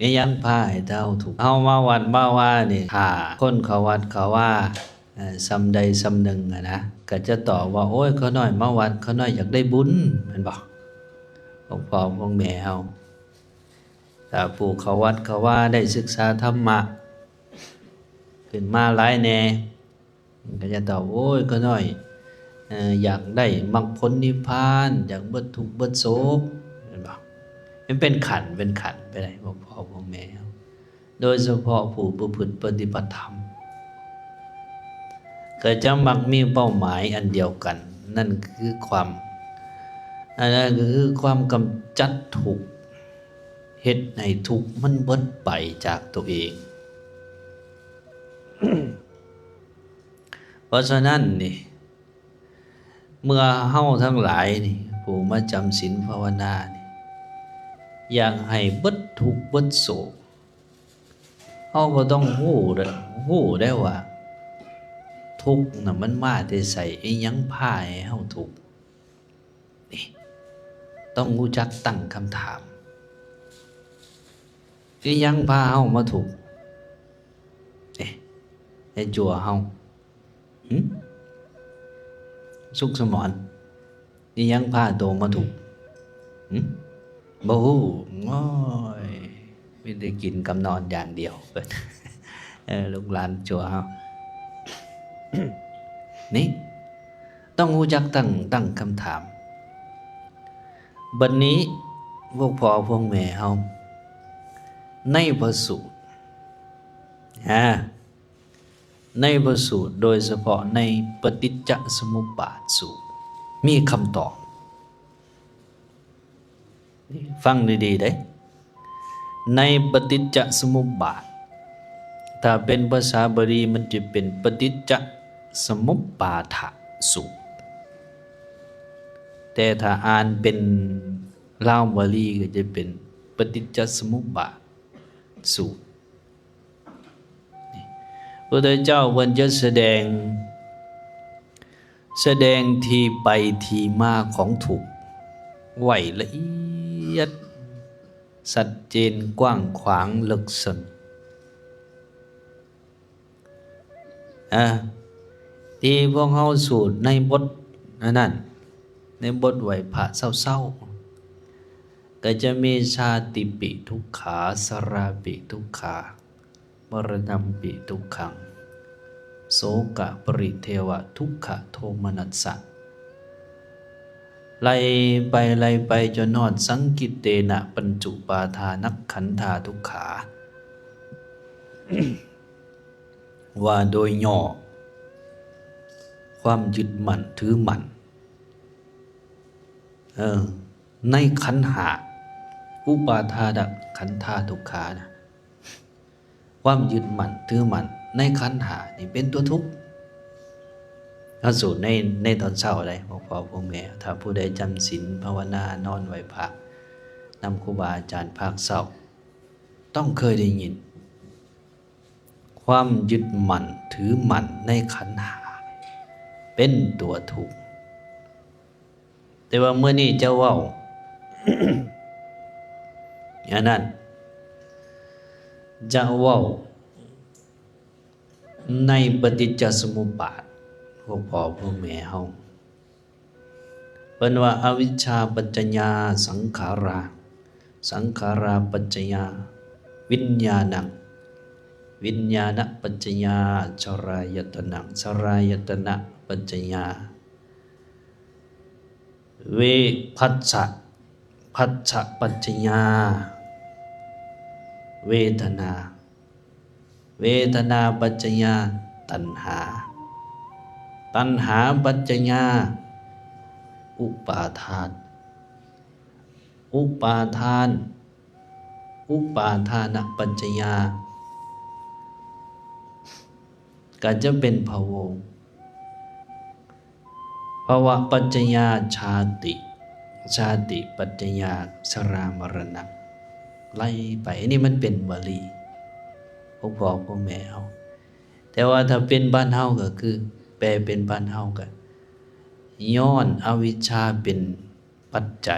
ອີ່ຫຍັງພາໃຫ້ເຮົາທຸກ? ເຮົາມາວັດມາວານີ້ ຖ້າຄົນເຂົ້າວັດເຂົ້າວາ ເອີ ສ່ຳໃດສ່ຳໜຶ່ງຫັ້ນນະ ກໍຈະຕອບວ່າ ໂອ້ຍ ຂ້ານ້ອຍມາວັດ ຂ້ານ້ອຍຢາກໄດ້ບຸນ ແມ່ນບໍ່? ພວກພໍ່ພວກແມ່ເຮົາ ຖ້າຜູ້ເຂົ້າວັດເຂົ້າວາ ໄດ້ສຶກສາທຳມະຂຶ້ນມາຫຼາຍແດ່ ກໍຈະຕອບ ໂອ້ຍ ຂ້ານ້ອຍ ເອີ ຢາກໄດ້ມັກຜົນນິບພານ ຢາກເບິດທຸກເບິດໂສກ ແມ່ນບໍ່? ມັນເປັນຂັ້ນເປັນຂັ້ນໄປໄດ້ ພວກພໍ່ພວກແມ່ເຮົາ ໂດຍສະເພາະຜູ້ປະພຶດປະຕິບັດທຳ ກໍຈະມັກມີເປົ້າໝາຍອັນດຽວກັນ ນັ້ນຄືຄວາມ ອັນນັ້ນກໍຄືຄວາມກຳຈັດທຸກ ເຮັດໃຫ້ທຸກມັນເບິດໄປຈາກຕົວເອງ. ເພາະສະນັ້ນນີ້ ເມື່ອເຮົາທັງຫຼາຍນີ້ ຜູ້ມາຈຳສິນພາວະນານີ້ ຢາກໃຫ້ເບິດທຸກເບິດໂສກ ເຮົາກໍຕ້ອງຮູ້ ຮູ້ໄດ້ວ່າ ທຸກນະມັນມາແຕ່ໃສ? ອີ່ຫຍັງພາໃຫ້ເຮົາທຸກ? ນີ້ ຕ້ອງຮູ້ຈັກຕັ້ງຄຳຖາມ ອີ່ຫຍັງພາເຮົາມາທຸກ? ເອະ ໃຫ້ຈົວເຮົາ ຫຶ? ສຸກສະໝອນ ອີ່ຫຍັງພາໂຕມາທຸກ? ຫຶ? ບໍ່ຮູ້. ໂອ້ຍ ມີແຕ່ກິນກັບນອນຢ່າງດຽວ. ເອີ ລູກຫຼານຈົວເຮົາ ນີ້ ຕ້ອງຮູ້ຈັກຕັ້ງ ຕັ້ງຄຳຖາມ. ບັດນີ້ ພວກພໍ່ພວກແມ່ເຮົາ ໃນພະສູດ ອາ ໃນພະສູດ ໂດຍສະເພາະໃນປະຕິດຈະສະມຸບບາດສູດ ມີຄຳຕອບ. ຟັງດີໆເດ້ ໃນປະຕິດຈະສະມຸບບາດ ຖ້າເປັນພາສາບາລີມັນຈະເປັນປະຕິດຈະສະມຸບປາທະສູດ ແຕ່ຖ້າອ່ານເປັນລາວບາລີກໍຈະເປັນປະຕິດຈະສະມຸບບາດສູດ. ພຸດທະເຈົ້າເພິ່ນຈະສະແດງ ສະແດງທີ່ໄປທີ່ມາຂອງທຸກໄວ້ລະອຽດ ຊັດເຈນ ກວ້າງຂວາງ ເລິກເຊິ່ງ ອາ ທີ່ພວກເຮົາສູດໃນບົດອັນນັ້ນ ໃນບົດໄຫວ້ພະເຊົ້າໆ ກໍຈະມີຊາຕິປິທຸກຂາ ຊະລາປິທຸກຂາ ມະລະນຳປິທຸກຂັງ ໂສກະປະລິເທວະທຸກຂະໂທມະນັດສະ ໄລ່ໄປ ໄລ່ໄປຈົນຮອດ ສັງກິດເຕນະ ປັນຈຸປາທານະຂັນທາທຸກຂາ ວ່າໂດຍຫຍໍ້ ຄວາມຍຶດໝັ້ນຖືໝັ້ນ ເອີ ໃນຂັນຫ້າ ອຸປາທານະຂັນທາທຸກຂານະ ຄວາມຍຶດໝັ້ນຖືໝັ້ນໃນຂັນຫ້ານີ້ເປັນຕົວທຸກ. ເຮົາສູດໃນ ໃນຕອນເຊົ້າໃດ໋ ພວກພໍ່ພວກແມ່ ຖ້າຜູ້ໃດຈຳສິນພາວະນາ ນອນໄຫວ້ພະນຳຄູບາອາຈານພາກເຊົ້າ ຕ້ອງເຄີຍໄດ້ຍິນ ຄວາມຍຶດໝັ້ນຖືໝັ້ນໃນຂັນຫ້າເປັນຕົວທຸກ. ແຕ່ວ່າມື້ນີ້ຈະເວົ້າ ອັນນັ້ນ ຈະເວົ້າໃນປະຕິດຈະສະມຸບບາດ ພວກພໍ່ພວກແມ່ເຮົາ ເພິ່ນວ່າ ອະວິຊຊາປັດຈະຍາສັງຂາລາ ສັງຂາລາປັດຈະຍາວິນຍານັງ ວິນຍານະປັດຈະຍາຈະລາຍະຕະນັງ ຈະລາຍະຕະນະປັດຈະຍາ ເວ ພັດສະ ພັດສະປັດຈະຍາເວທະນາ ເວທະນາປັດຈະຍາຕັນຫາ ຕັນຫາປັດຈະຍາອຸປາທານ ອຸປາທານ ອຸປາທານະປັດຈະຍາ ກໍຈະເປັນພະວົງ ພະວະປັດຈະຍາຊາຕິ ຊາຕິປັດຈະຍາຊະລາມະລະນະ ໄລ່ໄປ. ອັນນີ້ມັນເປັນບາລີ ພວກພໍ່ພວກແມ່ເຮົາ. ແຕ່ວ່າຖ້າເປັນບ້ານເຮົາກໍຄື ແປເປັນບ້ານເຮົາກໍ ຍ້ອນອະວິຊຊາເປັນປັດໄຈ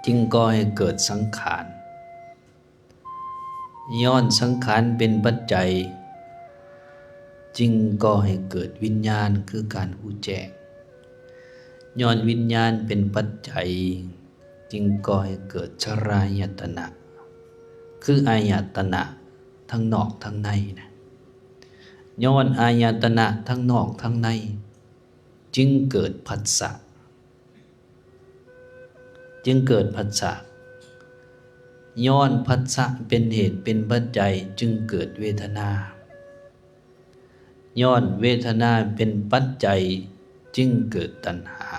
ຈຶ່ງກໍ່ໃຫ້ເກີດສັງຂານ. ຍ້ອນສັງຂານເປັນປັດໄຈ ຈຶ່ງກໍ່ໃຫ້ເກີດວິນຍານ ຄືການຮູ້ແຈ້ງ. ຍ້ອນວິນຍານເປັນປັດໄຈ ຈຶ່ງກໍ່ໃຫ້ເກີດສະລາຍະຕະນະ ຄືອາຍະຕະນະທັງນອກທັງໃນນະ. ຍ້ອນອາຍະຕະນະທັງນອກທັງໃນ ຈຶ່ງເກີດພັດສະ ຈຶ່ງເກີດພັດສະ. ຍ້ອນພັດສະເປັນເຫດເປັນປັດໄຈ ຈຶ່ງເກີດເວທະນາ. ຍ້ອນເວທະນາເປັນປັດໄຈ ຈຶ່ງເກີດຕັນຫາ.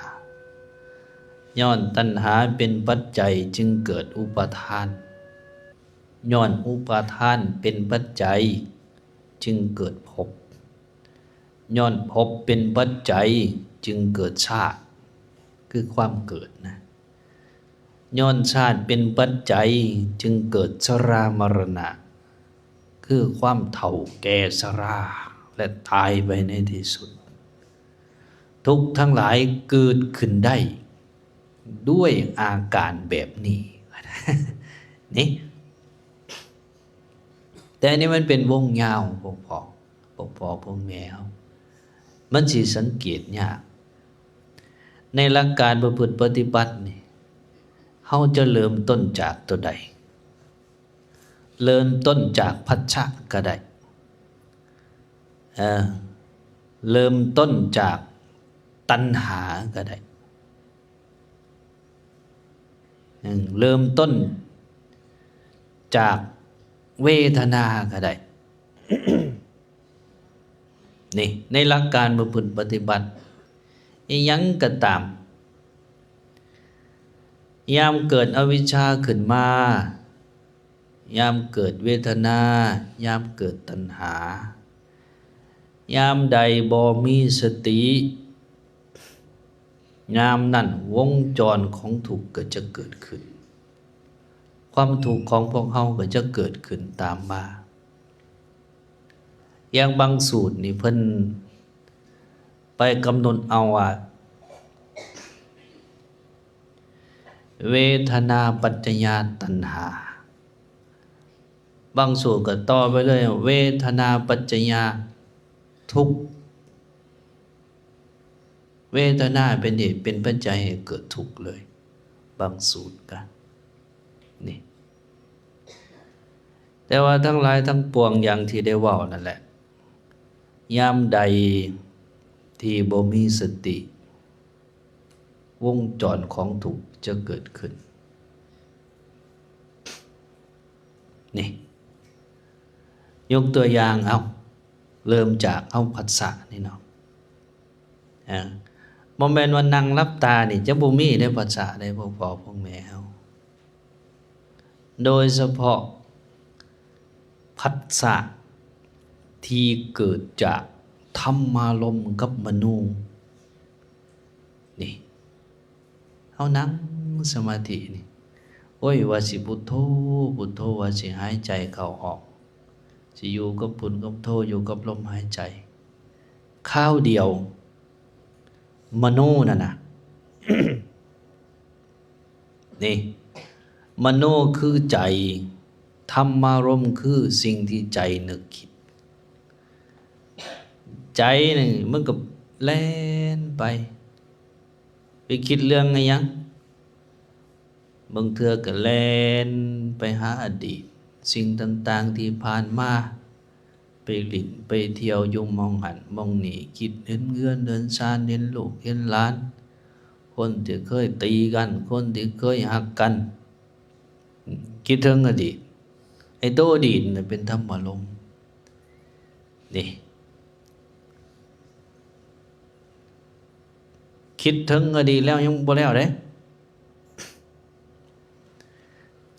ຍ້ອນຕັນຫາເປັນປັດໄຈ ຈຶ່ງເກີດອຸປາທານ. ຍ້ອນອຸປາທານເປັນປັດໄຈ ຈຶ່ງເກີດພົບ. ຍ້ອນພົບເປັນປັດໄຈ ຈຶ່ງເກີດຊາດ ຄືຄວາມເກີດນະ. ຍ້ອນຊາດເປັນປັດໄຈ ຈຶ່ງເກີດຊະລາມະລະນະ ຄືຄວາມເຖົ້າແກ່ຊະລາ ແລະ ຕາຍໄປໃນທີ່ສຸດ. ທຸກທັງຫຼາຍເກີດຂຶ້ນໄດ້ດ້ວຍອາການແບບນີ້ ນີ້. ແຕ່ນີ້ມັນເປັນວົງຍາວ ພວກພໍ່ ພວກພໍ່ພວກແມ່ເຮົາ ມັນຊິສັງເກດຍາກ. ໃນຫຼັກການປະພຶດປະຕິບັດນີ້ ເຮົາຈະເລີ່ມຕົ້ນຈາກຕົວໃດ? ເລີ່ມຕົ້ນຈາກພັດສະກໍໄດ້ ເອີ ເລີ່ມຕົ້ນຈາກຕັນຫາກໍໄດ້. ເລີ່ມຕົ້ນຈາກເວທະນາກໍໄດ້. ນີ້ ໃນຫຼັກການປະພຶດປະຕິບັດ ອີ່ຫຍັງກໍຕາມ ຍາມເກີດອະວິຊຊາຂຶ້ນມາ ຍາມເກີດເວທະນາ, ຍາມເກີດຕັນຫາ, ຍາມໃດບໍ່ມີສະຕິ, ຍາມນັ້ນວົງຈອນຂອງທຸກກໍຈະເກີດຂຶ້ນ, ຄວາມທຸກຂອງພວກເຮົາກໍຈະເກີດຂຶ້ນຕາມມາ. ຢ່າງບາງສູດນີ້ເພິ່ນໄປກຳນົດເອົາວ່າ ເວທະນາປັດຈະຍາຕັນຫາ, ບາງສູດກໍຕໍ່ໄປເລີຍ ເວທະນາປັດຈະຍາທຸກ, ເວທະນາເປັນເຫດເປັນປັດໄຈໃຫ້ເກີດທຸກເລີຍ ບາງສູດກະນີ້. ແຕ່ວ່າທັງຫຼາຍທັງປວງ ຢ່າງທີ່ໄດ້ເວົ້ານັ້ນແຫຼະ, ຍາມໃດທີ່ບໍ່ມີສະຕິ, ວົງຈອນຂອງທຸກຈະເກີດຂຶ້ນ. ນີ້ ຍົກຕົວຢ່າງ ເອົາ ເລີ່ມຈາກເອົາພັດສະນີ້ເນາະ. ເອີ ບໍ່ແມ່ນວ່ານັ່ງຫຼັບຕານີ້ຈະບໍ່ມີເດ້ ພັດສະເດ້ ພວກພໍ່ພວກແມ່ເຮົາ. ໂດຍສະເພາະພັດສະທີ່ເກີດຈາກທຳມາລົມກັບມະໂນ ນີ້ ເຮົານັ່ງສະມາທິນີ້ ໂອ້ຍ ວ່າຊິພຸດໂທ ພຸດໂທ ວ່າຊິຫາຍໃຈເຂົ້າອອກ, ຊິຢູ່ກັບພຸດກັບໂທ ຢູ່ກັບລົມຫາຍໃຈ ຄາວດຽວ ມະໂນນັ້ນນະ ນີ້ ມະໂນຄືໃຈ, ທຳມາລົມຄືສິ່ງທີ່ໃຈນຶກຄິດ. ໃຈນີ້ມັນກໍແລ່ນໄປ, ໄປຄິດເລື່ອງອີ່ຫຍັງ? ບາງເທື່ອກໍແລ່ນໄປຫາອະດີດ, ສິ່ງຕ່າງໆທີ່ຜ່ານມາ, ໄປຫຼິ້ນໄປທ່ຽວຢູ່ໝ່ອງຫັ້ນໝ່ອງນີ້, ຄິດເຫັນເຮືອນເຮືອນຊານ, ເຫັນລູກເຫັນຫຼານ, ຄົນທີ່ເຄີຍຕີກັນ, ຄົນທີ່ເຄີຍຮັກກັນ, ຄິດເຖິງອະດີດ. ໄອ້ໂຕອະດີດນັ້ນເປັນທຳມາລົມ ນີ້. ຄິດເຖິງອະດີດແລ້ວຍັງບໍ່ແລ້ວເດ້.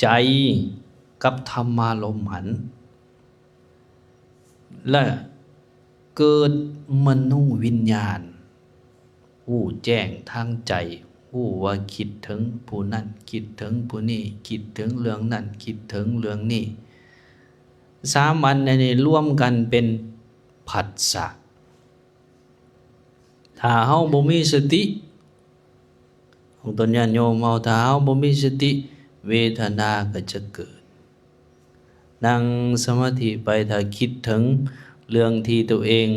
ໃຈກັບທຳມາລົມຫັ້ນ ແລະ ເກີດມະໂນວິນຍານ ຮູ້ແຈ້ງທາງໃຈ, ຮູ້ວ່າຄິດເຖິງຜູ້ນັ້ນ, ຄິດເຖິງຜູ້ນີ້, ຄິດເຖິງເລື່ອງນັ້ນ, ຄິດເຖິງເລື່ອງນີ້. ສາມອັນນີ້ລວມກັນເປັນ ພັດສະ. ຖ້າເຮົາບໍ່ມີສະຕິ ຂອງຕົນຍາດໂຍມເຮົາ, ຖ້າເຮົາບໍ່ມີສະຕິ, ເວທະນາກໍຈະເກີດ, ນັ່ງສະມາທິໄປ, ຖ້າຄິດເຖິງເລື່ອງທີ່ຕົວເອງ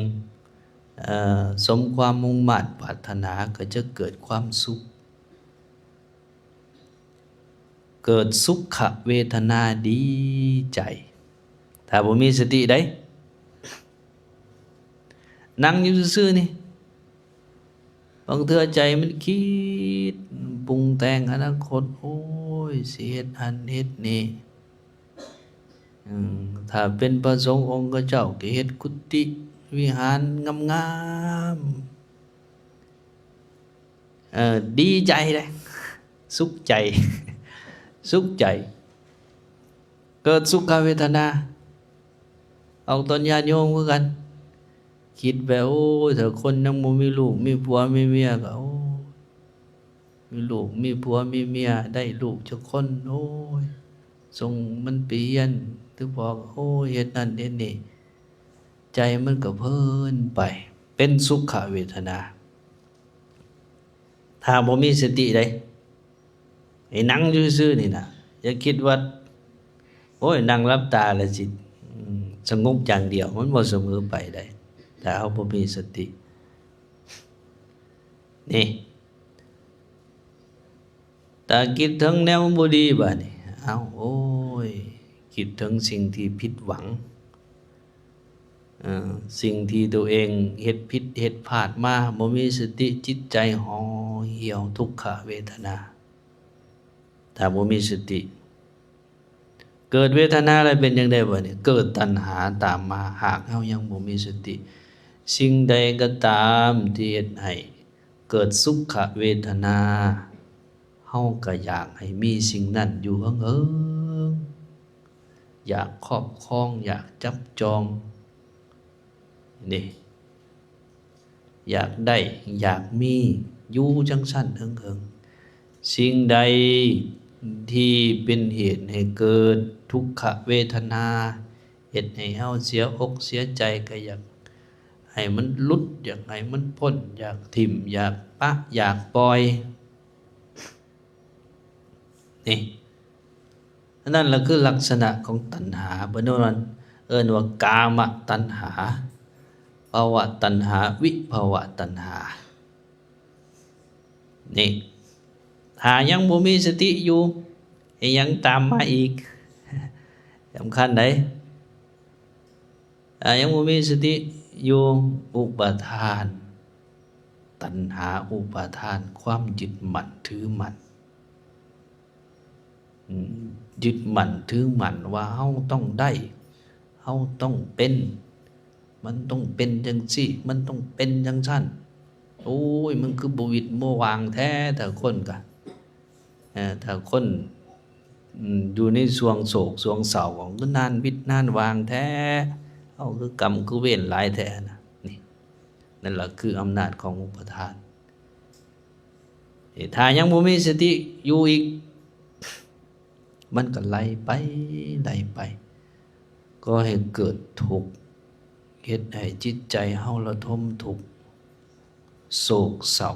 ເອີ ສົມຄວາມມຸ່ງມາດປາດຖະໜາ ກໍຈະເກີດຄວາມສຸກ, ເກີດສຸຂະເວທະນາດີໃຈ. ຖ້າບໍ່ມີສະຕິໃດ ນັ່ງຢູ່ຊື່ໆນີ້ ບາງເທື່ອໃຈມັນຄິດປຸງແຕ່ງອະນາຄົດ, ໂອ້ຍ ຊິເຮັດຫັ້ນເຮັດນີ້. ອືມ ຖ້າເປັນພະສົງອົງຄະເຈົ້າກໍເຮັດກຸຕິວິຫານງາມໆ, ເອີ ດີໃຈເດ້, ສຸກໃຈ ສຸກໃຈ. ເກີດສຸຂະເວທະນາ. ອອກຕົນຍາດໂຍມຄືກັນ, ຄິດແບບ ໂອ້ຍ ຖ້າຄົນຍັງບໍ່ມີລູກມີຜົວມີເມຍກໍ ໂອ້ຍ ມີລູກມີຜົວມີເມຍ, ໄດ້ລູກຈັກຄົນ, ໂອ້ຍ ສົ່ງມັນໄປຮຽນ ຫຼືບອກ ໂອ້ຍ ເຮັດນັ້ນເຮັດນີ້, ໃຈມັນກໍເພີນໄປ ເປັນສຸຂະເວທະນາ. ຖ້າບໍ່ມີສະຕິໃດ ໃຫ້ນັ່ງຢູ່ຊື່ໆນີ້ນະ, ຢ່າຄິດວ່າ ໂອ້ຍ ນັ່ງຫຼັບຕາແລ້ວຊິ ອືມ ສະຫງົບຢ່າງດຽວ, ມັນບໍ່ສະເໝີໄປໃດ ຖ້າເຮົາບໍ່ມີສະຕິ. ນີ້ ຖ້າຄິດເຖິງແນວບໍ່ດີບາດນີ້ ເອົ້າ ໂອ້ຍ ຄິດເຖິງສິ່ງທີ່ຜິດຫວັງ, ເອີ ສິ່ງທີ່ຕົວເອງເຮັດຜິດເຮັດພາດມາ, ບໍ່ມີສະຕິ, ຈິດໃຈຫ່ອຫ່ຽວ ທຸກຂະເວທະນາ. ຖ້າບໍ່ມີສະຕິ ເກີດເວທະນາແລ້ວເປັນຈັ່ງໃດບາດນີ້? ເກີດຕັນຫາຕາມມາ, ຫາກເຮົາຍັງບໍ່ມີສະຕິ, ສິ່ງໃດກໍຕາມທີ່ເຮັດໃຫ້ເກີດສຸຂະເວທະນາ, ເຮົາກໍຢາກໃຫ້ມີສິ່ງນັ້ນຢູ່ເຫິງໆ, ຢາກຄອບຄອງ, ຢາກຈັບຈອງ ນີ້ ຢາກໄດ້ ຢາກມີ ຢູ່ຈັ່ງຊັ້ນເຫິງໆ. ສິ່ງໃດທີ່ເປັນເຫດໃຫ້ເກີດທຸກຂະເວທະນາ, ເຮັດໃຫ້ເຮົາເສຍອົກເສຍໃຈ, ກໍຢາກໃຫ້ມັນຫຼຸດ, ຢາກໃຫ້ມັນພົ້ນ, ຢາກຖິ້ມ, ຢາກປະ, ຢາກປ່ອຍ. ນີ້ ອັນນັ້ນລະຄືລັກສະນະຂອງຕັນຫາ, ເພິ່ນເອີ້ນວ່າ ເອີ້ນວ່າກາມະຕັນຫາ, ພະວະຕັນຫາ, ວິພະວະຕັນຫາ. ນີ້ ຖ້າຍັງບໍ່ມີສະຕິຢູ່, ອີຫຍັງຕາມມາອີກ? ສຳຄັນໃດ. ອາ ຍັງບໍ່ມີສະຕິຢູ່, ອຸປະທານ, ຕັນຫາ ອຸປະທານ, ຄວາມຍຶດໝັ້ນຖືໝັ້ນ, ອືມ ຍຶດໝັ້ນຖືໝັ້ນວ່າເຮົາຕ້ອງໄດ້, ເຮົາຕ້ອງເປັນ, ມັນຕ້ອງເປັນຈັ່ງຊີ້, ມັນຕ້ອງເປັນຈັ່ງຊັ້ນ. ໂອ້ຍ ມັນຄືບໍ່ວິດບໍ່ຫວ່າງແທ້ ແຕ່ຄົນກະ ເອີ ຖ້າຄົນ ອືມ ຢູ່ໃນຊ່ວງໂສກຊ່ວງເສົ້າ ກໍຄືນານວິດນານຫວ່າງແທ້, ເຮົາຄືກຳຄືເວນຫຼາຍແທ້ນະ. ນີ້ ນັ້ນລະຄືອຳນາດຂອງອຸປະທານ. ເອີ ຖ້າຍັງບໍ່ມີສະຕິຢູ່ອີກ, ມັນກໍໄຫຼໄປ ໄຫຼໄປ, ກໍໃຫ້ເກີດທຸກ, ເຮັດໃຫ້ຈິດໃຈເຮົາລະທົມທຸກ, ໂສກເສົ້າ,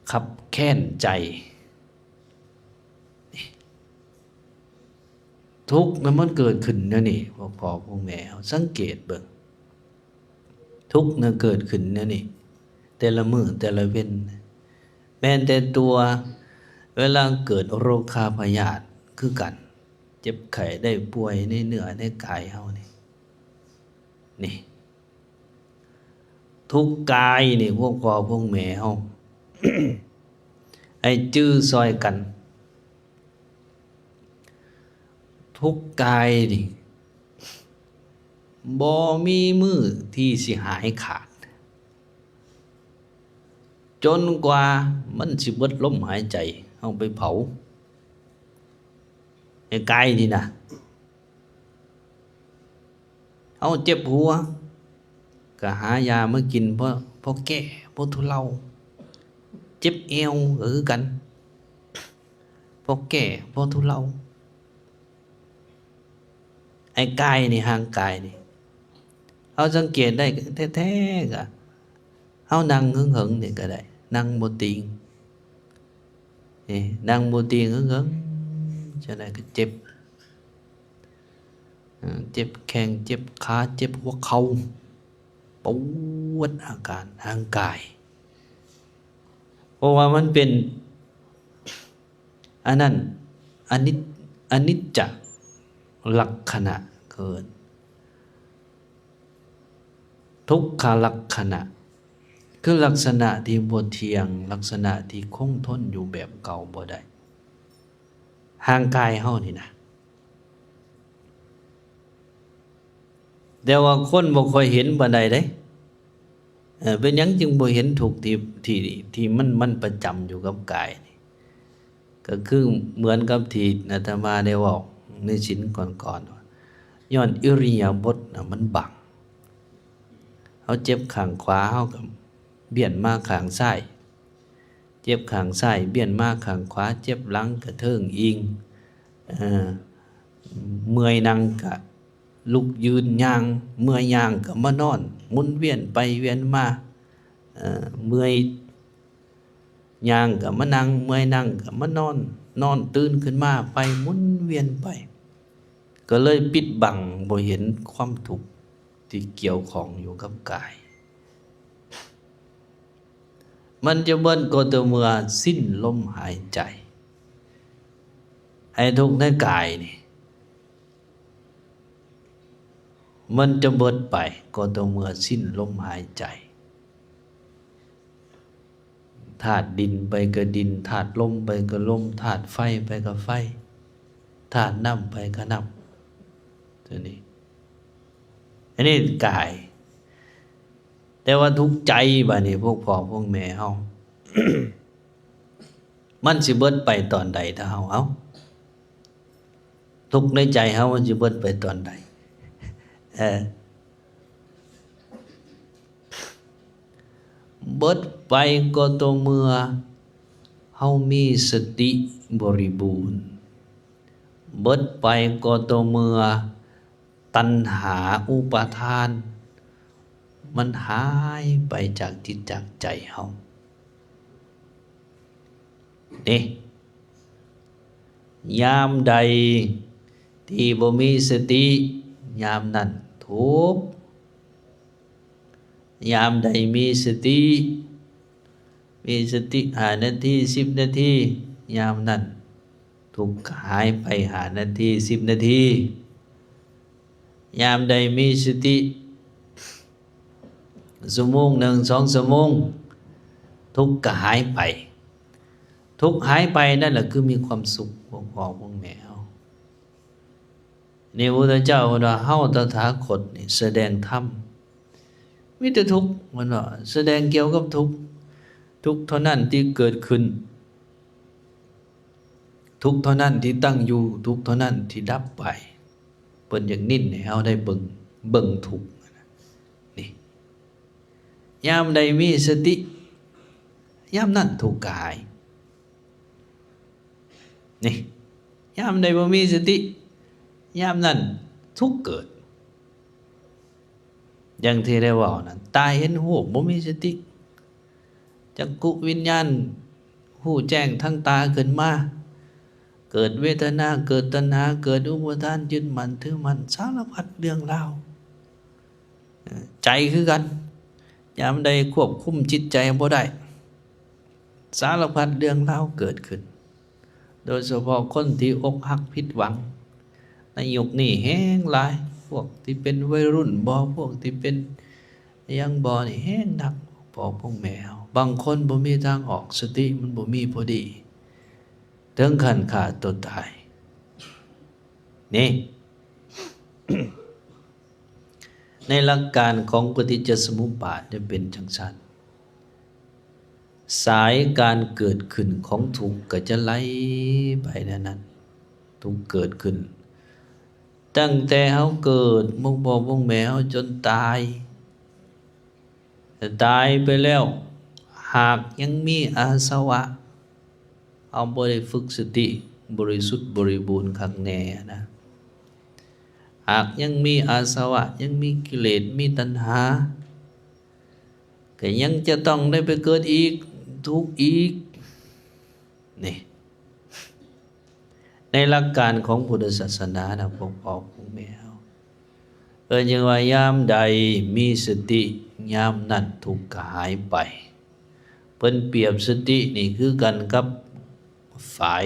ຄັບແຄ້ນໃຈ. ທຸກນະມັນເກີດຂຶ້ນແນວນີ້ ພວກພໍ່ພວກແມ່ເຮົາສັງເກດເບິ່ງ, ທຸກນະເກີດຂຶ້ນແນວນີ້ ແຕ່ລະມື້ແຕ່ລະເວັນ. ແມ່ນແຕ່ຕົວ ເວລາເກີດໂລຄາພະຍາດຄືກັນ, ເຈັບໄຂ້ໄດ້ປ່ວຍໃນເນື້ອໃນກາຍເຮົານີ້ ນີ້ ທຸກກາຍນີ້ ພວກພໍ່ພວກແມ່ເຮົາ ໃຫ້ຈື່ຊ່ອຍກັນ, ທຸກກາຍນີ້ ບໍ່ມີມື້ທີ່ຊິຫາຍຂາດ ຈົນກວ່າມັນຊິເບິດລົມຫາຍໃຈ ເຮົາໄປເຜົາ ໃນກາຍນີ້ນະ. ເຮົາເຈັບຫົວ ກໍຫາຢາມາກິນ ພໍ ພໍແກ້ ພໍທຸເລົາ, ເຈັບແອວກໍຄືກັນ ພໍແກ້ ພໍທຸເລົາ. ໄອ້ກາຍນີ້ ຮ່າງກາຍນີ້ ເຮົາສັງເກດໄດ້ແທ້ໆ ກໍ ເຮົານັ່ງເຫິງໆນີ້ກໍໄດ້ ນັ່ງບໍ່ຕິງ ນີ້ ນັ່ງບໍ່ຕິງເຫິງໆ ຈັ່ງໃດກໍເຈັບ ເຈັບແຂ້ງ ເຈັບຂາ ເຈັບຫົວເຂົ່າ ປວດອາການທາງກາຍ ເພາະວ່າມັນເປັນ ອັນນັ້ນ ອະນິດ ອະນິດຈະລັກຂະນະ ເອີ້ນທຸກຂະລັກຂະນະ ຄືລັກສະນະທີ່ບໍ່ທ່ຽງ ລັກສະນະທີ່ຄົງທົນຢູ່ແບບເກົ່າບໍ່ໄດ້ ຮ່າງກາຍເຮົານີ້ນະ. ແຕ່ວ່າຄົນບໍ່ຄ່ອຍເຫັນປານໃດເດ້. ເອີ ເປັນຫຍັງຈຶ່ງບໍ່ເຫັນທຸກທີ່ ທີ່ ທີ່ມັນ ມັນປະຈຳຢູ່ກັບກາຍນີ້? ກໍຄືເໝືອນກັບທີ່ອາດຕະມາໄດ້ເວົ້າໃນສິນກ່ອນໆ ວ່າ ຍ້ອນອິລິຍາບົດນະມັນບັງ. ເຮົາເຈັບຂ້າງຂວາ ເຮົາກໍບ້ຽນມາຂ້າງຊ້າຍ. ເຈັບຂ້າງຊ້າຍ ບ້ຽນມາຂ້າງຂວາ ເຈັບຫຼັງກະເທິງອີງ ເອີ ເມື່ອຍນັ່ງກະລຸກຢືນຍ່າງ ເມື່ອຍຍ່າງກະມານອນ ໝູນວຽນໄປວຽນມາ ເອີ ເມື່ອຍຍ່າງກະມານັ່ງ ເມື່ອຍນັ່ງກະມານອນ ນອນຕື່ນຂຶ້ນມາໄປ ໝູນວຽນໄປ ກໍເລີຍປິດບັງບໍ່ເຫັນຄວາມທຸກທີ່ກ່ຽວຂ້ອງຢູ່ກັບກາຍ. ມັນຈະເບິດກໍຕໍ່ເມື່ອສິ້ນລົມຫາຍໃຈ. ໄອ້ທຸກໃນກາຍນີ້ ມັນຈະເບິດໄປກໍຕໍ່ເມື່ອສິ້ນລົມຫາຍໃຈ. ທາດດິນໄປກໍດິນ ທາດລົມໄປກໍລົມ ທາດໄຟໄປກໍໄຟ ທາດນ້ຳໄປກໍນ້ຳ ຕົວນີ້ ອັນນີ້ກາຍ. ແຕ່ວ່າທຸກໃຈບາດນີ້ ພວກພໍ່ພວກແມ່ເຮົາ ມັນຊິເບິດໄປຕອນໃດ ຖ້າເຮົາ ເອົ້າ ທຸກໃນໃຈເຮົາມັນຊິເບິດໄປຕອນໃດ? ເອີ ເບິດໄປກໍຕໍ່ເມື່ອເຮົາມີສະຕິບໍລິບູນ, ເບິດໄປກໍຕໍ່ເມື່ອຕັນຫາອຸປາທານມັນຫາຍໄປຈາກຈິດຈາກໃຈເຮົາ. ນີ້ ຍາມໃດທີ່ບໍ່ມີສະຕິ ຍາມນັ້ນທຸກ. ຍາມໃດມີສະຕິ ມີສະຕິຫ້ານາທີ ສິບນາທີ ຍາມນັ້ນທຸກກໍຫາຍໄປຫ້ານາທີ ສິບນາທີ. ຍາມໃດມີສະຕິຊົ່ວໂມງໜຶ່ງ ສອງຊົ່ວໂມງ ທຸກກໍຫາຍໄປ. ທຸກຫາຍໄປນັ້ນລະຄືມີຄວາມສຸກ ພວກພໍ່ພວກແມ່ເຮົາ. ນີ້ພະພຸດທະເຈົ້າເພິ່ນວ່າ ເຮົາຕະຖາຄົດນີ້ສະແດງທຳມີແຕ່ທຸກ ເພິ່ນວ່າ ສະແດງກ່ຽວກັບທຸກ. ທຸກເທົ່ານັ້ນທີ່ເກີດຂຶ້ນ ທຸກເທົ່ານັ້ນທີ່ຕັ້ງຢູ່ ທຸກເທົ່ານັ້ນທີ່ດັບໄປ. ເພິ່ນຢາກເນັ້ນໃຫ້ເຮົາໄດ້ເບິ່ງ ເບິ່ງທຸກນີ້. ຍາມໃດມີສະຕິ ຍາມນັ້ນທຸກກະຫາຍ. ນີ້ ຍາມໃດບໍ່ມີສະຕິ ຍາມນັ້ນທຸກເກີດ. ຢ່າງທີ່ໄດ້ເວົ້ານັ້ນ ຕາເຫັນຮູບບໍ່ມີສະຕິ ຈັກຂຸວິນຍານຮູ້ແຈ້ງທາງຕາຂຶ້ນມາ ເກີດເວທະນາ ເກີດຕັນຫາ ເກີດອຸປາທານ ຍຶດໝັ້ນຖືໝັ້ນ ສາລະພັດເລື່ອງລາວ. ເອີ ໃຈຄືກັນ ຍາມໃດຄວບຄຸມຈິດໃຈບໍ່ໄດ້ ສາລະພັດເລື່ອງລາວເກີດຂຶ້ນ. ໂດຍສະເພາະຄົນທີ່ອົກຫັກຜິດຫວັງ ໃນຍຸກນີ້ແຮງຫຼາຍ. ພວກທີ່ເປັນໄວລຸ້ນບໍ ພວກທີ່ເປັນຫຍັງບໍນີ້ແຮງໜັກ ພໍ່ພວກແມ່ເຮົາ. ບາງຄົນບໍ່ມີທາງອອກ ສະຕິມັນບໍ່ມີພໍດີ ເຖິງຂັ້ນຂ້າຕົວຕາຍ. ນີ້ ໃນຫຼັກການຂອງປະຕິດຈະສະມຸບບາດຈະເປັນຈັ່ງຊັ້ນ. ສາຍການເກີດຂຶ້ນຂອງທຸກກໍຈະໄຫຼໄປແນວນັ້ນ. ທຸກເກີດຂຶ້ນຕັ້ງແຕ່ເຮົາເກີດ ໝົກພໍ່ໝົກແມ່ເຮົາຈົນຕາຍ. ແຕ່ຕາຍໄປແລ້ວ ຫາກຍັງມີອາສະວະ ເຮົາບໍ່ໄດ້ຝຶກສະຕິບໍລິສຸດບໍລິບູນຄັກແນ່ນະ ຫາກຍັງມີອາສະວະ ຍັງມີກິເລດ ມີຕັນຫາ ກໍຍັງຈະຕ້ອງໄດ້ໄປເກີດອີກ ທຸກອີກ. ນີ້ ໃນຫຼັກການຂອງພຸດທະສາສະໜານະ ພວກພໍ່ພວກແມ່ເຮົາ ພິ່ນຈຶ່ງວ່າ ຍາມໃດມີສະຕິ ຍາມນັ້ນທຸກກໍຫາຍໄປ. ເພິ່ນປຽບສະຕິນີ້ຄືກັນກັບຝາຍ,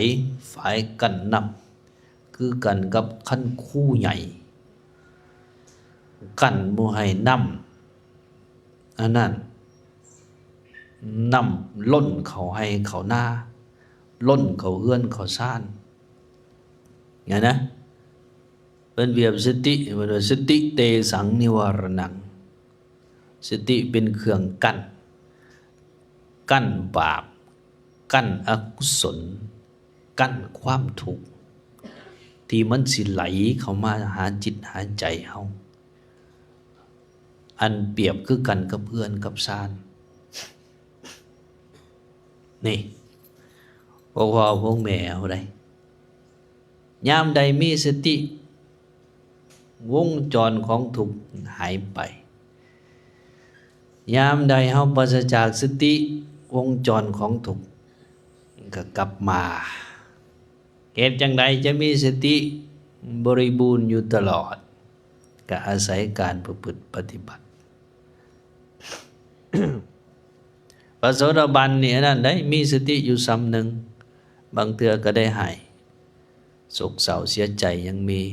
ຝາຍກັ້ນນ້ຳ, ຄືກັນກັບຄັນຄູໃຫຍ່ ກັ້ນບໍ່ໃຫ້ນ້ຳ ອັນນັ້ນ ນ້ຳລົ້ນເຂົ້າໄຮ່ເຂົ້ານາ, ລົ້ນເຂົ້າເຮືອນເຂົ້າຊານ ຫັ້ນນະ. ເພິ່ນປຽບສະຕິ ເພິ່ນວ່າ ສະຕິເຕສັງນິວາລະນັງ, ສະຕິເປັນເຄື່ອງກັ້ນ, ກັ້ນບາບ, ກັ້ນອະກຸສົນ, ກັ້ນຄວາມທຸກ ທີ່ມັນຊິໄຫຼເຂົ້າມາຫາຈິດຫາໃຈເຮົາ. ອັນປຽບຄືກັນກັບເຮືອນກັບຊານ ນີ້ ພວກພໍ່ພວກແມ່ເຮົາໄດ໋ ຍາມໃດມີສະຕິ ວົງຈອນຂອງທຸກຫາຍໄປ. ຍາມໃດເຮົາປາສະຈາກສະຕິ ວົງຈອນຂອງທຸກກໍກັບມາ. ເຮັດຈັ່ງໃດຈະມີສະຕິບໍລິບູນຢູ່ຕະຫຼອດ? ກໍອາໄສການປະພຶດປະຕິບັດ. ພະໂສດາບັນນີ້ອັນນັ້ນໄດ໋ ມີສະຕິຢູ່ສ່ຳໜຶ່ງ, ບາງເທື່ອກໍໄດ້ໄຫ້, ໂສກເສົ້າເສຍໃຈຍັງມີ.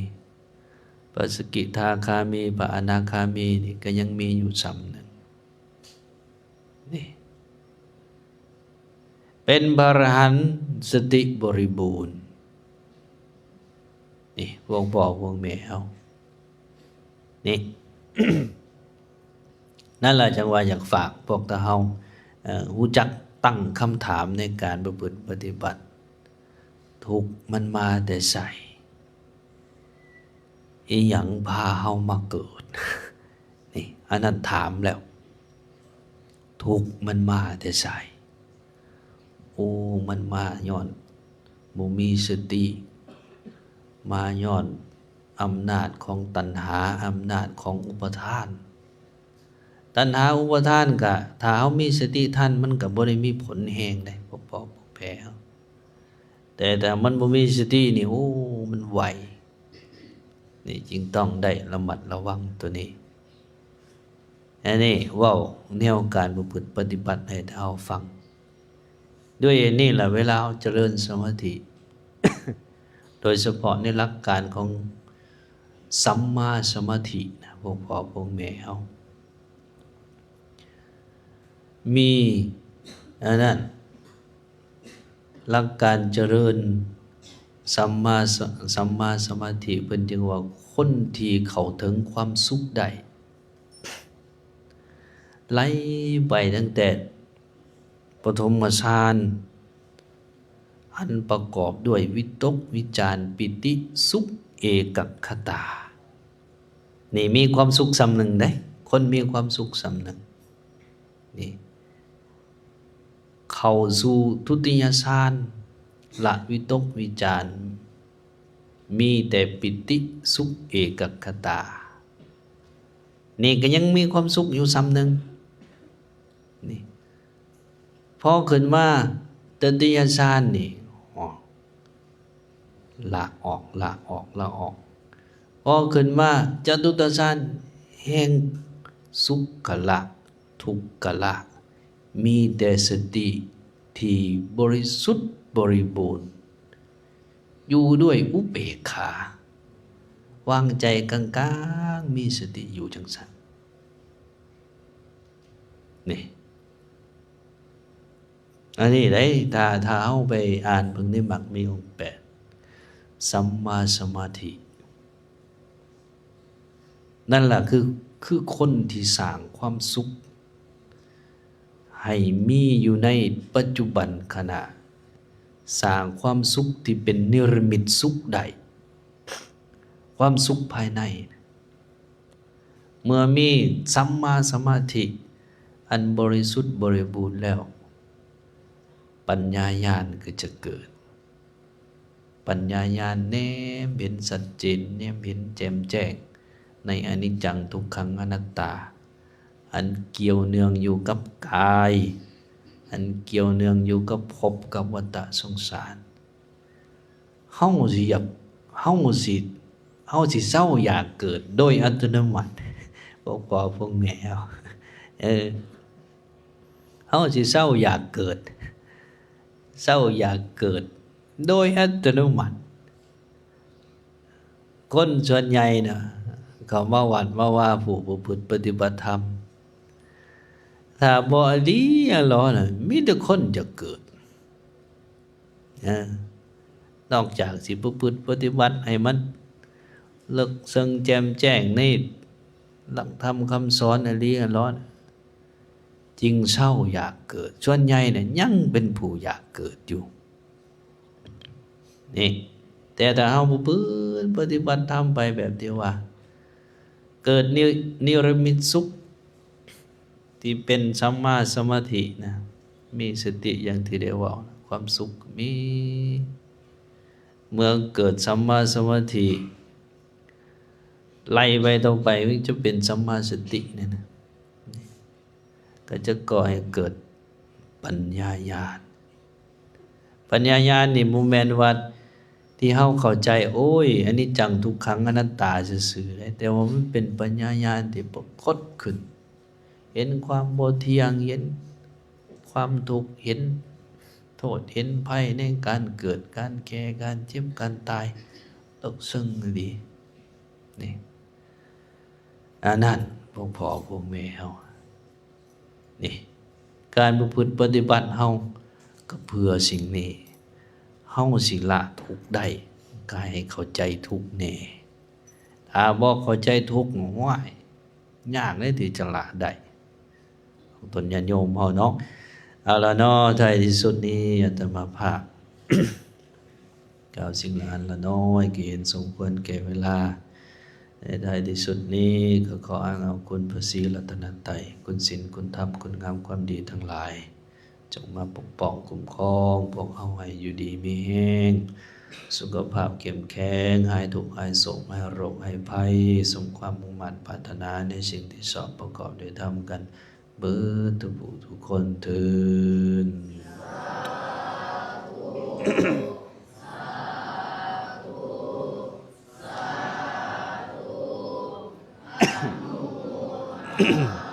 ພະສະກິທາຄາມີ, ພະອະນາຄາມີນີ້ກໍຍັງມີຢູ່ສ່ຳໜຶ່ງ. ນີ້ ເປັນພະອະລະຫັນ ສະຕິບໍລິບູນ. ນີ້ ພວກພໍ່ພວກແມ່ເຮົາ ນີ້ ນັ້ນລະ ຈັ່ງວ່າຢາກຝາກພວກເຮົາ ເອີ ຮູ້ຈັກຕັ້ງຄຳຖາມໃນການປະພຶດປະຕິບັດ. ທຸກມັນມາແຕ່ໃສ? ອີຫຍັງພາເຮົາມາເກີດ? ນີ້ ອັນນັ້ນຖາມແລ້ວ ທຸກມັນມາແຕ່ໃສ? ໂອ້ ມັນມາຍ້ອນບໍ່ມີສະຕິ, ມາຍ້ອນອຳນາດຂອງຕັນຫາ, ອຳນາດຂອງອຸປະທານ. ຕັນຫາອຸປະທານກະ ຖ້າເຮົາມີສະຕິທັນ ມັນກະບໍ່ໄດ້ມີຜົນແຮງໃດ໋ ພວກພໍ່ພວກແມ່ເຮົາ. ແຕ່ຖ້າມັນບໍ່ມີສະຕິນີ້ ໂອ້ ມັນໄວ. ນີ້ຈຶ່ງຕ້ອງໄດ້ລະມັດລະວັງໂຕນີ້. ອັນນີ້ເວົ້າແນວການປະພຶດປະຕິບັດໃຫ້ເຮົາຟັງ. ດ້ວຍອັນນີ້ລະ ເວລາເຮົາຈະເລີນສະມາທິ ໂດຍສະເພາະໃນຫຼັກການຂອງສຳມາສະມາທິນະ ພວກພໍ່ພວກແມ່ເຮົາ ມີອັນນັ້ນ ຫຼັກການຈະເລີນສຳມາສະ ສຳມາສະມາທິ ເພິ່ນຈຶ່ງວ່າ ຄົນທີ່ເຂົ້າເຖິງຄວາມສຸກໄດ້ ໄລ່ໄປຕັ້ງແຕ່ປະຖົມມະຊານ ອັນປະກອບດ້ວຍວິຕົກ ວິຈານ ປີຕິ ສຸກ ເອກັກຂະຕາ. ນີ້ມີຄວາມສຸກສ່ຳໜຶ່ງເດ້ ຄົນມີຄວາມສຸກສ່ຳໜຶ່ງ. ນີ້ ເຂົ້າສູ່ທຸຕິຍະຊານ ລະວິຕົກວິຈານ ມີແຕ່ປີຕິ ສຸກ ເອກັກຂະຕາ. ນີ້ກໍຍັງມີຄວາມສຸກຢູ່ສ່ຳໜຶ່ງ. ນີ້ ພໍຂຶ້ນມາຕະຕິຍະຊານນີ້ ອອກ ລະອອກ ລະອອກ ລະອອກ. ພໍຂຶ້ນມາຈະຕຸດຕະຊານ ແຮ່ງສຸກກະລະ ທຸກກະລະ ມີແຕ່ສະຕິທີ່ບໍລິສຸດບໍລິບູນ ຢູ່ດ້ວຍອຸເບກຂາ ວາງໃຈກາງໆ ມີສະຕິຢູ່ຈັ່ງຊັ້ນ. ນີ້ ອັນນີ້ໄດ໋ ຖ້າ ຖ້າເຮົາໄປອ່ານເບິ່ງໃນມັກມີອົງແປດ ສຳມາສະມາທິ ນັ້ນລະ ຄື ຄືຄົນທີ່ສ້າງຄວາມສຸກໃຫ້ມີຢູ່ໃນປັດຈຸບັນຂະນະ, ສ້າງຄວາມສຸກທີ່ເປັນນິລະມິດສຸກໄດ້, ຄວາມສຸກພາຍໃນ. ເມື່ອມີສຳມາສະມາທິອັນບໍລິສຸດບໍລິບູນແລ້ວ, ປັນຍາຍານກໍຈະເກີດ. ປັນຍາຍານແນມເຫັນຊັດເຈນ, ແນມເຫັນແຈ່ມແຈ້ງໃນອະນິດຈັງ ທຸກຂັງ ອະນັດຕາ, ອັນກ່ຽວເນື່ອງຢູ່ກັບກາຍ, ອັນກ່ຽວເນື່ອງຢູ່ກັບພົບກັບວັດຕະສົງສານ. ເຮົາຊິຢາກ, ເຮົາຊິ ເຮົາຊິເຊົາຢາກເກີດໂດຍອັດຕະໂນມັດ. ພວກພໍ່ພວກແມ່ເຮົາ ເອີ ເຮົາຊິເຊົາຢາກເກີດ ເຊົາຢາກເກີດໂດຍອັດຕະໂນມັດ. ຄົນສ່ວນໃຫຍ່ນະ ເຂົ້າມາວັດມາວາ ຜູ້ປະພຶດປະຕິບັດທຳ ຖ້າບໍ່ອີ່ຫຼີອີ່ຫຼໍນະ ມີແຕ່ຄົນຢາກເກີດ. ເອີ ນອກຈາກຊິປະພຶດປະຕິບັດໃຫ້ມັນເລິກເຊິ່ງແຈ່ມແຈ້ງໃນຫຼັກທຳຄຳສອນອີ່ຫຼີອີ່ຫຼໍນະ ຈຶ່ງເຊົາຢາກເກີດ. ສ່ວນໃຫຍ່ນະ ຍັງເປັນຜູ້ຢາກເກີດຢູ່. ນີ້ ແຕ່ຖ້າເຮົາປະພຶດປະຕິບັດທຳໄປແບບທີ່ວ່າ ເກີດນິ ນິລະມິດສຸກ ທີ່ເປັນສຳມາສະມາທິນະ ມີສະຕິຢ່າງທີ່ໄດ້ເວົ້ານະ ຄວາມສຸກກໍມີ. ເມື່ອເກີດສຳມາສະມາທິ ໄລ່ໄປຕໍ່ໄປ ມັນຈະເປັນສຳມາສະຕິນີ້ນະ ກໍຈະກໍ່ໃຫ້ເກີດປັນຍາຍານ. ປັນຍາຍານນີ້ບໍ່ແມ່ນວ່າທີ່ເຮົາເຂົ້າໃຈ ໂອ້ຍ ອະນິດຈັງ ທຸກຂັງ ອະນັດຕາຊື່ໆເດ້ ແຕ່ວ່າມັນເປັນປັນຍາຍານທີ່ປາກົດຂຶ້ນ ເຫັນຄວາມບໍ່ທ່ຽງ ເຫັນຄວາມທຸກ ເຫັນໂທດ ເຫັນໄພໃນການເກີດ ການແກ່ ການເຈັບ ການຕາຍ ເລິກເຊິ່ງອີ່ຫຼີນີ້. ອັນນັ້ນ ພວກພໍ່ພວກແມ່ເຮົາ ນີ້ ການປະພຶດປະຕິບັດເຮົາກໍເພື່ອສິ່ງນີ້ ເຮົາຊິລະທຸກໄດ້ ກໍໃຫ້ເຂົ້າໃຈທຸກແດ່. ຖ້າບໍ່ເຂົ້າໃຈທຸກ ໂອ້ຍ ຍາກເດ້ທີ່ຈະລະໄດ້ ຂອງຕົນຍາດໂຍມເຮົາເນາະ. ເອົາລະເນາະ ທ້າຍທີ່ສຸດນີ້ອາດຕະມາພາບ ກ່າວສິ່ງລະອັນລະນ້ອຍ ທີ່ເຫັນສົມຄວນແກ່ເວລາ. ໃນທ້າຍທີ່ສຸດນີ້ ກໍຂໍອ້າງເອົາຄຸນພະສີລັດຕະນະໄຕ, ຄຸນສິນ, ຄຸນທຳ, ຄຸນງາມຄວາມດີທັງຫຼາຍ, ຈົ່ງມາປົກປ້ອງຄຸ້ມຄອງພວກເຮົາໃຫ້ຢູ່ດີມີແຮງ, ສຸຂະພາບເຂັ້ມແຂງ, ຫາຍທຸກຫາຍໂສກ, ຫາຍໂລກຫາຍໄພ, ສົມຄວາມມຸ່ງໝັ້ນປາດຖະໜາໃນສິ່ງທີ່ຊອບປະກອບດ້ວຍທຳກັນ ເບີດທຸກຜູ້ທຸກຄົນເທີ້ນ. ສາທຸ.